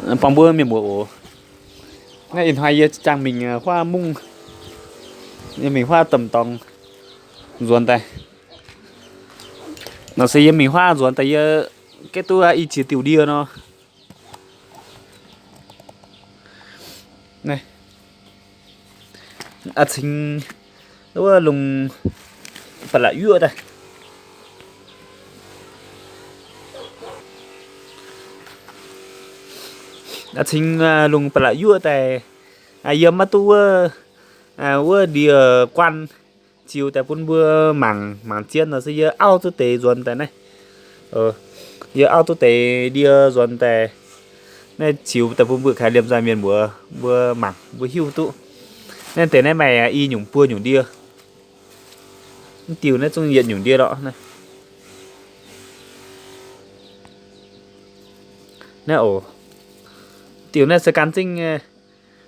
Buangh mbuo mienh muoz oc. Naaiv ih hnoi yie jangx mingh huaav mungv, yie mingh huaav domh dorngx nzuonx daaih. Nor se yie mingh huaav nzuonx daaih yie gaeqv duqv i qiex diuh ndie nor. Aa cingx wuov lungh ba'laqc yuoqv daaih. Aa cingx lungh ba'laqc yuoqv daaih, yie maiv duqv wuov, wuov ndie guaan ziux daaih bun mbuo mangc, mangc zien nor se yie auv duqv deix nzuonx daaih naaiv. Yie auv duqv deix ndie nzuonx daaih, naaiv ziux daaih bun mbuo kaaix liemh nzaaih mienh muoz mbuo mangc mbuo hiuv duqv. Naaiv deix naaiv maaih i nyungc buo nyungc ndie. Mv diuh naaiv zungv yietc nyungc ndie lorqc. Naaiv oc, diuh naaiv se gan zingv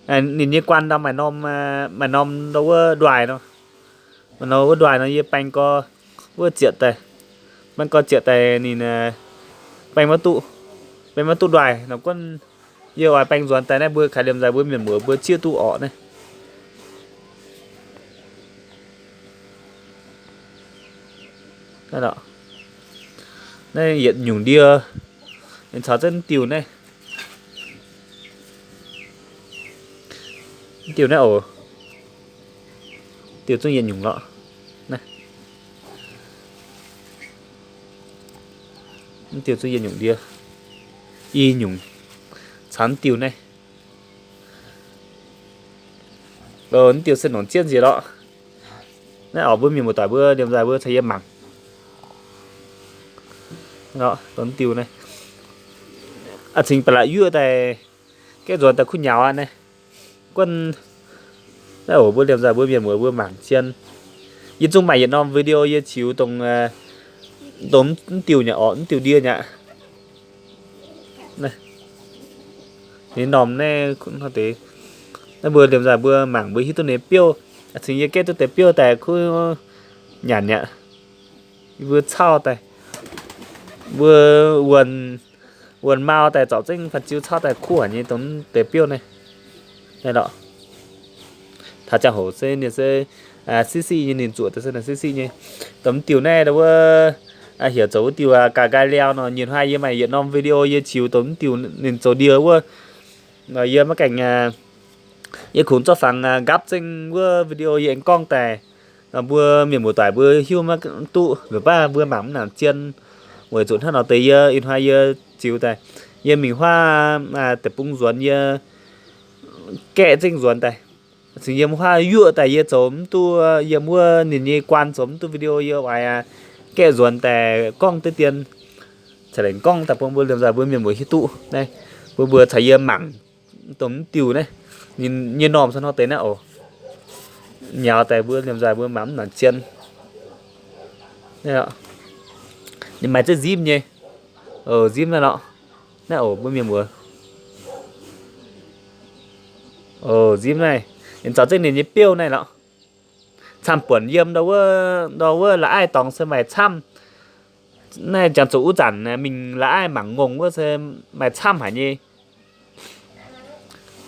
ninh nyei guaan ndau maaih norm, maaih norm ndau wuov nduaih nor. Maaih norm wuov nduaih nor yie baeng gau wuov zietc daaih, baeng gau zietc daaih ninh baeng maiv duqv, baeng maiv duqv nduaih nor guonv. Yie oix baeng nzuonx daaih naaiv mbuo kaaix liemh nzaaih mbuo mienh muoz mbuo zieqv duqv orqc naaiv. Naaiv yietc nyungc ndie, ninh caux zengv diuh naaiv. Diuh naaiv oc, diuh zungv yietc nyungc lorqc. Diuh zungv yietc nyungc ndie, i nyungc caux diuh naaiv. Mv diuh se nongc jienv nziex lorqc. Naaiv oc, mbuo mienh muoz-doic mbuo liemh nzaaih mbuo caux yie mangc. Dongh diuh naaiv, aa cingx ba'laqc yuoqv daaih, gaeqv nzuonx daaih kuv nyaux aqv naaiv. Guonv naaiv oc, mbuo liemh nzaaih mbuo mienh muoz mbuo mangc zien. Yie zungv maaih yietc norm video yie ziux dongh, dongh mv diuh nyei orqc, mv diuh ndie nyei aqv. Ninh norm naaiv, naaiv mbuo liemh nzaaih mbuo mangc mbuo hiuv duqv ninh biouv. Aa cingx yie gaeqv duqv deix biouv daaih kuv nyanc aqv. Mbuo cauv daaih, mbuo wuonh, wuonh mau daaih zorpc zengv fanh ziu cauv daaih kuv haic nyei dongh deix biouv naaiv. Naaiv lorqc, taux ziangh hoc se ninh se siqv siqv nyei, ninh zuoqc daaih se siqv siqv nyei. Dongh diuh naaiv wuov heuc zoux wuov diuh ga'nqaai liaau nor. Nyeic hnoi yie maaih yietc norm video yie ziux dongh diuh ninh zoux ndie wuov. Yie maiv gaengh, yie kungx zorqv fangx nqaapv zengv wuov video yie aengx gorngv daaih, mbuo mienh muoz-doic mbuo hiuv maiv duqv, nzunc baav mbuo mangc mv nangc zien. Weic zuqc hnangv nor deix yie ih hnoi yie ziux daaih, yie mingh huaav deic-bung nzuonx yie gaeqv zengv nzuonx daaih. Cingx yiem huaav yuoqv daaih yie zoux mv duqv, yiem wuov ninh nyei guaan zoux mv duqv video yie oix gaeqv nzuonx daaih gorngv deix dien, ceix lengc gorngv daaih bun mbuo liemh nzaaih mbuo mienh muoz hiuv duqv naaiv, bun mbuo caux yie mangc dongh mv diuh naaiv, ninh nyei normh se hnangv deix naaiv oc. Nyaux daaih mbuo liemh nzaaih mbuo mangc mv nangc zien. Ninh maaih zengv nzimv nyei. Nzimv naaiv lorqc. Naaiv oc, mbuo mienh muoz. Nzimv naaiv, ninh caux zengv ninh nyei biouv naaiv lorqc. Camv-buonc yiem ndau wuov, ndau wuov la'aiv dorngx se maaih camv. Naaiv jangx zuqc wuov zanc mingh la'aiv mangc ngongh wuov se maaih camv haic nyei.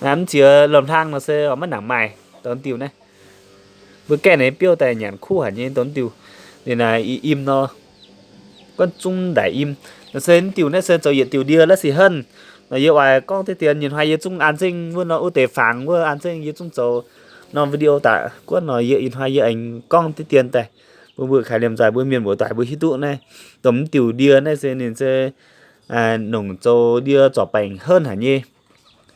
Mv ziex lomh hlang nor se maiv nangc maaih dongh diuh naaiv. Mbuo gaeqv ninh biouv daaih nyanc kuv haic nyei dongh diuh. Ninh naaiv i im nor, guonv zungv ndaaic im. Nor se mv diuh naaiv se zoux yietc diuh ndie la'sic henv. Nor yie oix gorngv deix dien, nyei hnoi yie zungv an zengv wuov nor, wuov deix fangx wuov an zengv yie zungv zoux norm video daaih. Guonv nor yie ih hnoi yie aengx gorngv deix dien daaih, mbuo mbuo kaaix liemh nzaaih mbuo mienh muoz-doic mbuo hiuv duqv naaiv, dongh mv diuh ndie naaiv se ninh se nongc zoux ndie zorc baengc henv haic nyei.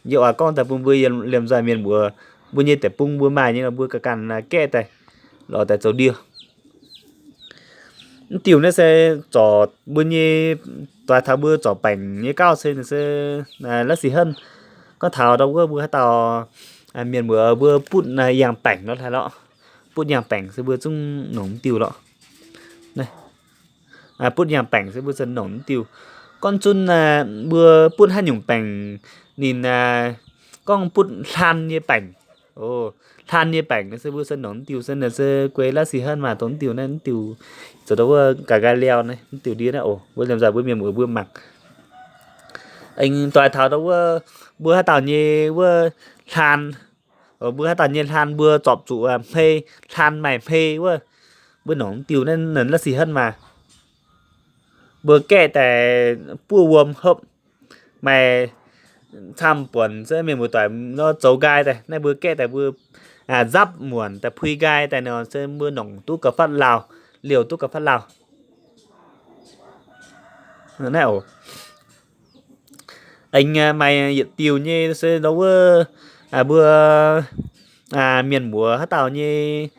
Yie oix gorngv daaih bun mbuo liemh nzaaih mienh muoz, mbuo nyei deic-bung mbuo maaih nyei nor mbuo ganh ganh gaeqv daaih, lorz daaih zoux ndie. Mv diuh naaiv se zorc mbuo nyei, doix taux mbuo zorc baengc nyei gauh se ninh se la'sic henv. Gorngv taux ndau wuov mbuo haaix dauh mienh muoz mbuo butv yangh baengc nor hlaaix lorqc. Butv yangh baengc se mbuo zungv nongc mv diuh lorqc. Butv yangh baengc se mbuo se nongc mv diuh. Gorngv zunv mbuo butv haaix nyungc baengc, ninh gorngv butv hlan nyei baengc. Hlan nyei baengc se mbuo se nongc mv diuh se naaiv se guei la'sic henv maaih dongh mv diuh naaiv, mv diuh zoux ndau wuov ga'nqaai liaau naaiv, mv diuh ndie naaiv oc. Mbuo liemh nzaaih mbuo mienh muoz mbuo mangc. Aengx doix taux ndau wuov, mbuo haaix dauh nyei wuov hlaan, mbuo haaix dauh nyei hlaan mbuo zorpc zuqc hmei, hlaan maaih hmei wuov, mbuo nongc diuh naaiv la'sic henv maah. Mbuo gaeqv daaih buov wuom hopv, maaih camv buonc se mienh muoz-doic nor zoux nqaai daaih naaiv, mbuo gaeqv daaih mbuo nzapv muonc daaih pui nqaai daaih nor se mbuo nongc duqv gauh fatv lauh, liouh duqv gauh fatv lauh. Naaiv oc. Aengx maaih yietc diuh nyei se ndau wuov, mbuo mienh muoz haaix dauh nyei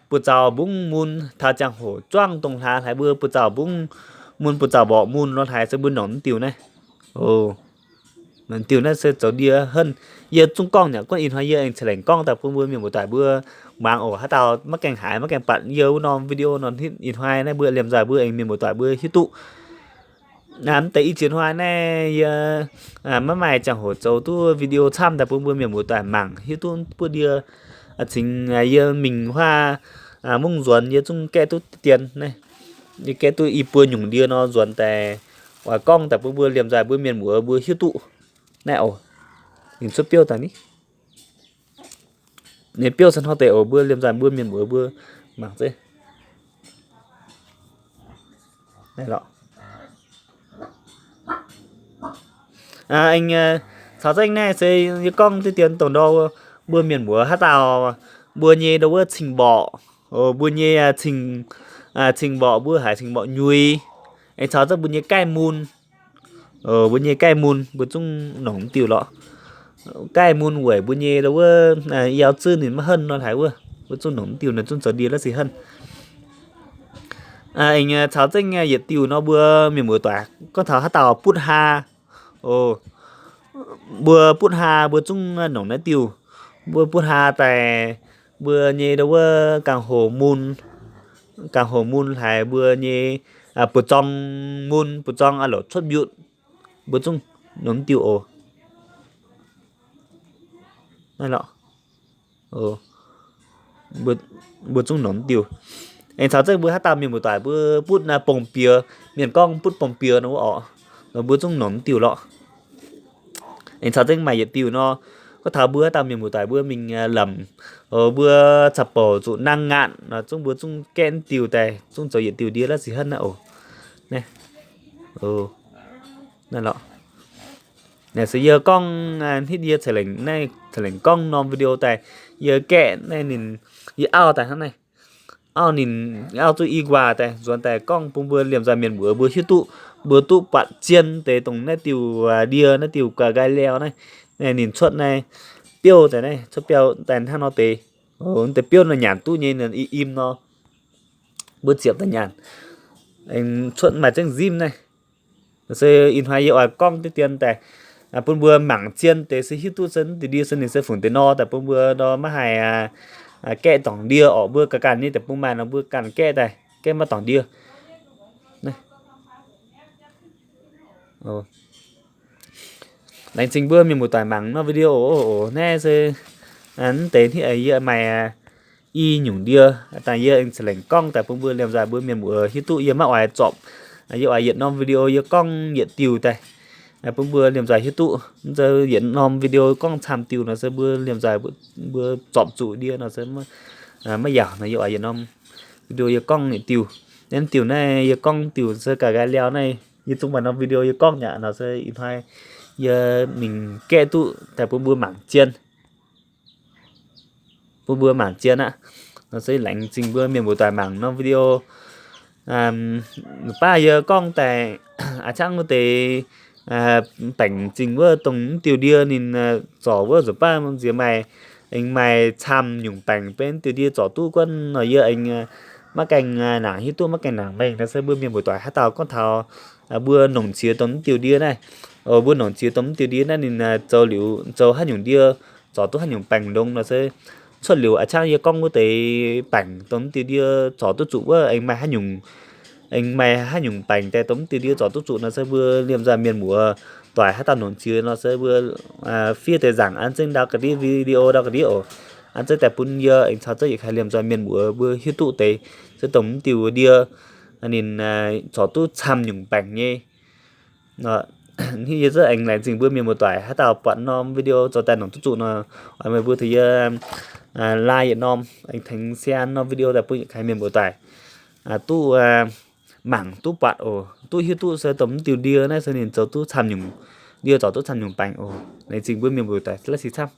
buoz-zaux mbungv mun taux ziangh hoc juangv dongh hlaax haic, mbuo buoz-zaux mbungv mun, buoz-zaux mborqv mun nor haic se mbuo nongc diuh naaiv. Diuh naaiv se zoux ndie henv. Yie zungv gorngv nyei, gorngv ih hnoi yie aengx ceix lengc gorngv daaih bun mbuo mienh muoz-doic mbuo muangx oc. Haaix dauh maiv gaengh haiz maiv gaengh buatc yie wuov norm video nor, ih hnoi naaiv mbuo liemh nzoih mbuo aengx mienh muoz-doic mbuo hiuv duqv. Mv deix i ziex hnoi naaiv yie maiv maaih ziangh hoc zoux duqv video camv daaih bun mbuo mienh muoz-doic mangc hiuv duqv buov ndie. Cingx yie mingh huaav mungv nzuonx yie zungv gaeqv duqv dien naaiv. Yie gaeqv duqv i buo nyungc ndie nor nzuonx daaih oix gorngv daaih bun mbuo liemh nzoih mbuo mienh muoz mbuo hiuv duqv. Naaiv oc, ninh cuotv biouv daaih ni. Ninh biouv se hnangv deix oc, mbuo liemh nzoih mbuo mienh muoz mbuo mangc zeiv. Aengx caux zengv naaiv se yie gorngv diqv dien dongh ndau mbuo mienh muoz haaix dauh mbuo nyei ndau wuov cing-mborqc, mbuo nyei cing-mborqc mbuo haiz cing-mborqc nyuix. Aengx caux zengv mbuo nyei gaih mun, mbuo nyei gaih mun mbuo zungv nongc diuh lorqc. Gaih mun weic mbuo nyei ndau wuov yie zuqc ninh maiv henv nor haiz wuov, mbuo zungv nongc diuh nor zungv zoux ndie la'sic henv. Aengx caux zengv yietc diuh nor mbuo mienh muoz-doic gorngv taux haaix dauh butv haa, mbuo butv haa mbuo zungv nongc naaiv diuh. Mbuo butv haa daaih mbuo nyei ndau wuov gangh hoc mun, gangh hoc mun haiz mbuo nyei buoz-zorng mun, buoz-zorng a'louc cuotv mbiutv, mbuo zungv nongc diuh oc. Mbuo zungv nongc diuh. Aengx caux zengv mbuo haaix dauh mienh muoz-doic mbuo butv naaiv bong-biex, mienh gorngv butv bong-biex nor wuov oc, mbuo zungv nongc diuh lorqc. Aengx caux zengv maaih yietc diuh nor, gorngv taux mbuo haaix dauh mienh muoz-doic mbuo mingh lamc, mbuo caux bouc zuqc nangh ngaatc nor zungv mbuo zungv gaeqv diuh daaih zungv zoux yietc diuh ndie la'sic henv naaiv oc. Naaiv lorqc. Naaiv se yie gorngv hitv yie ceix lengc, naaiv ceix lengc gorngv norm video daaih, yie gaeqv naaiv ninh, yie auv daaih hnangv naaiv. Auv ninh, auv zuqv i nquaah daaih nzuonx daaih gorngv bun mbuo liemh nzoih mienh muoz mbuo hiuv duqv, mbuo duqv buatc zien deix dongh naaiv diuh ndie, naaiv diuh ga'nqaai liauz naaiv. Naaiv ninh cuotv naaiv biouv daaih naaiv, cuotv biouv daaih hnangv nor deix. Deix biouv nor nyanc duqv nyei, i im nor mbuo ziepc daaih nyanc. Cuotv maaih zengv nzimv naaiv. Se ih hnoi yie oix gorngv diqv dien daaih bun mbuo mangc zien deix se hiuv duqv se diuh ndie se ninh se fungc deix nor daaih bun mbuo nor maiv haih gaeqv dorngc ndie orqc. Mbuo ga'ganh nyei deic-bung maaih nor mbuo ganh gaeqv daaih, gaeqv maiv dorngc ndie. Laengz zingh mbuo mienh muoz-doic mangc nor video oc. Naaiv se mv deix hnangv yie maaih i nyungc ndie, daaih yie aengx ceix lengc gorngv daaih bun mbuo liemh nzoih mbuo mienh muoz hiuv duqv. Yie maiv oix zorpc, yie oix yietc norm video yie gorngv yietc diuh daaih bun mbuo liemh nzoih hiuv duqv. Mv zeiz yietc norm video gorngv camv diuh nor se mbuo liemh nzoih mbuo zorpc zuqc ndie nor se maiv yaac nor yie oix yietc norm video yie gorngv yietc diuh. Naaiv diuh naaiv yie gorngv diuh se ga'nqaai liauz naaiv, yie zungv maaih norm video yie gorngv yaac nor se ih hnoi yie mingh gaeqv duqv daaih bun mbuo mangc zien, bun mbuo mangc zien aqv. Nor se laengz zingh mbuo mienh muoz-doic mangc norm video. Nzunc baav yie gorngv daaih a'ciangv wuov deix baengc zingh wuov dongh mv diuh ndie ninh zorc wuov nzunc baav nziex maaih, aengx maaih camv nyungc baengc benx diuh ndie zorc duqv guonv nor yie aengx maiv gaengh nangc hiuv duqv, maiv gaengh nangc mengh nor se mbuo mienh muoz-doic haaix dauh gorngv taux mbuo nongc qiex dongh mv diuh ndie naaiv, mbuo nongc qiex dongh mv diuh ndie naaiv ninh zoux liuz zoux haaix nyungc ndie zorc duqv haaix nyungc baengc longx nor se cuotv liuz a'ciangv yie gorngv wuov deix baengc dongh mv diuh ndie zorc duqv zuqc wuov aengx maaih haaix nyungc, aengx maaih haaix nyungc baengc daaih dongh mv diuh ndie zorc duqv zuqc nor se mbuo liemh nzoih mienh muoz-doic haaix dauh nongc qiex nor se mbuo fiev deix nzaangc an zengv ndau ga'ndiev video ndau ga'ndiev oc. An zengv daaih bun yie aengx caux zengv yietc kaaix liemh nzoih mienh muoz mbuo hiuv duqv deix se dongh mv diuh ndie ninh zorc duqv camv nyungc baengc nyei. Yie zungv aengx laengz zingh mbuo mienh muoz-doic haaix dauh buatc norm video zoux daaih nongc duqv zuqc nor, oix meih mbuo tengx yie like yietc norm, aengx tengx share norm video daaih bun yietc kaaix mienh muoz-doic duqv mangc duqv buatc oc, duqv hiuv duqv se dongh mv diuh ndie naaiv se ninh zoux duqv camv nyungc, ndie zorc duqv camv nyungc baengc oc. Laengz zingh mbuo mienh muoz-doic laiv si camv.